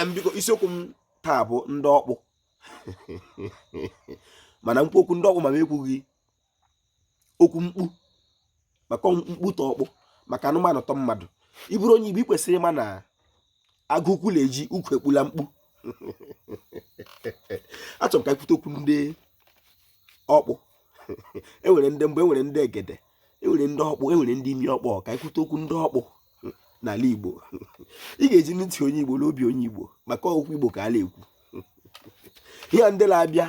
Biko, isiokwu m taa bụ ndị ọkpụ. Mana m kwuo okwu ndị ọkpụ, ma m ekwughị okwu mkpu, maka mkpu tọ ọkpụ, maka anụmanụ tọ mmadụ. Ị bụrụ onye Igbo, ị kwesịrị ịma na agụ ukwu na-eji ukwu ekpula mkpu. Achọrọ m ka ekwute okwu ndị ọkpụ. Enwere ndị mbụ, enwere ndị egede, enwere ndị ọkpụ, enwere ndị imi ọkpọ. Ka ekwute okwu ndị ọkpụ n'ala Igbo. Ị ga-eji ntị onye Igbo n'obi onye Igbo, maka okwu Igbo ka a na-ekwu. Ihe ndị na-abịa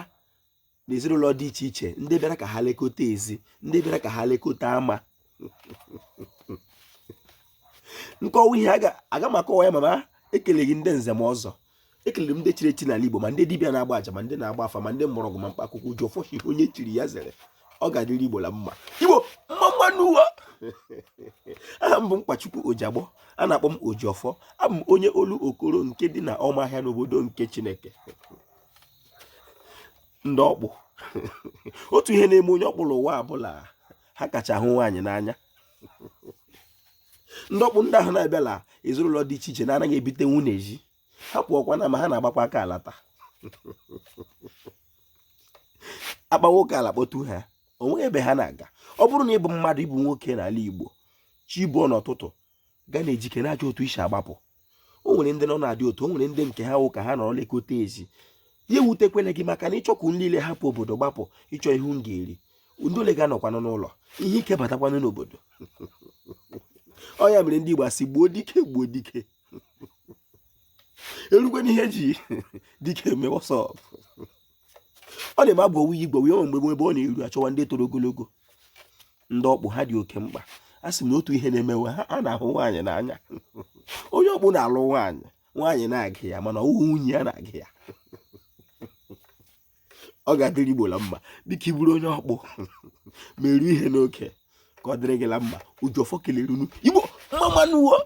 n'ezinụlọ dị iche iche, ndị bịara ka ha lekọta ezi, ndị bịara ka ha lekọta ama. Nkọwa ihe aga m akọwa ya, mama ekeleghị ndị nze ma ọzọ, ekelere m ndị chiri echi n'ala Igbo, ma ndị dibịa na-agba aja, ma ndị na-agba afa, ma ndị mgbọrọgwụ, ma mkpa akwụkwọ, uju ọfọ. Ihe onye chiri ya zere, ọ ga-adịrị Igbo la mma. Igbo mma mma n'ụwa. Aha m bụ Mkpachukwu Ojiagbọ, a na-akpọ m Ojiọfọ. Abụ m onye Olokoro nke dị na Ọmahịa n'obodo nke Chineke. Ndị ọkpụ, otu ihe na-eme onye ọkpụ n'ụwa abụla ha kacha ahụ nwaanyị n'anya. Ndị ọkpụ ndị ahụ na-abịala ezinụlọ dị iche iche na-anaghị ebite nwunye ji ha pụọkwa na ma ha na-agbakwa aka alata akpa nwoke ala kpọtu ha, onweghị ebe ha na-aga. Ọ bụrụ na ị bụ mmadụ, ịbụ nwoke n'ala Igbo, chi bụọ n'ụtụtụ ga na-ejike na-achọ otu isi agbapụ. O nwere ndị nọ na-adị otu, o nwere ndị nke ha wụ ka ha nọrọ lekọta ezi. Ya ewutekwele gị, maka na ịchọkwu niile hapụ obodo gbapụ ịchọ ihu m ga-eri. Ndị ole ga-anọkwanụ n'ụlọ, ihe ike batakwanụ n'obodo. Ọ ya mere ndị Igbo asị, gbuo dike, gbuo dike. Erukwe n'ihe ji dike eme ọsọ, ọ na-eme agwọwa iyi gwawa ya. Mgbe ebe ọ na-eru achọwa ndị toro ogologo. Ndị ọkpụ ha dị oke mkpa. A sị m na otu ihe na-emewe ha, a na-ahụ nwaanyị n'anya. Onye ọkpụ na-alụ nwaanyị, nwaanyị na-agụ ya, mana ọwụ nwunye ya na-agụ ya. Ọ ga-adịrị Igbo la mma. Biko, ị bụrụ onye ọkpụ, meruo ihe n'oke ka ọ dịrị gị la mma. Ojiọfọ kelere unu. Igbo mma mma nụ o.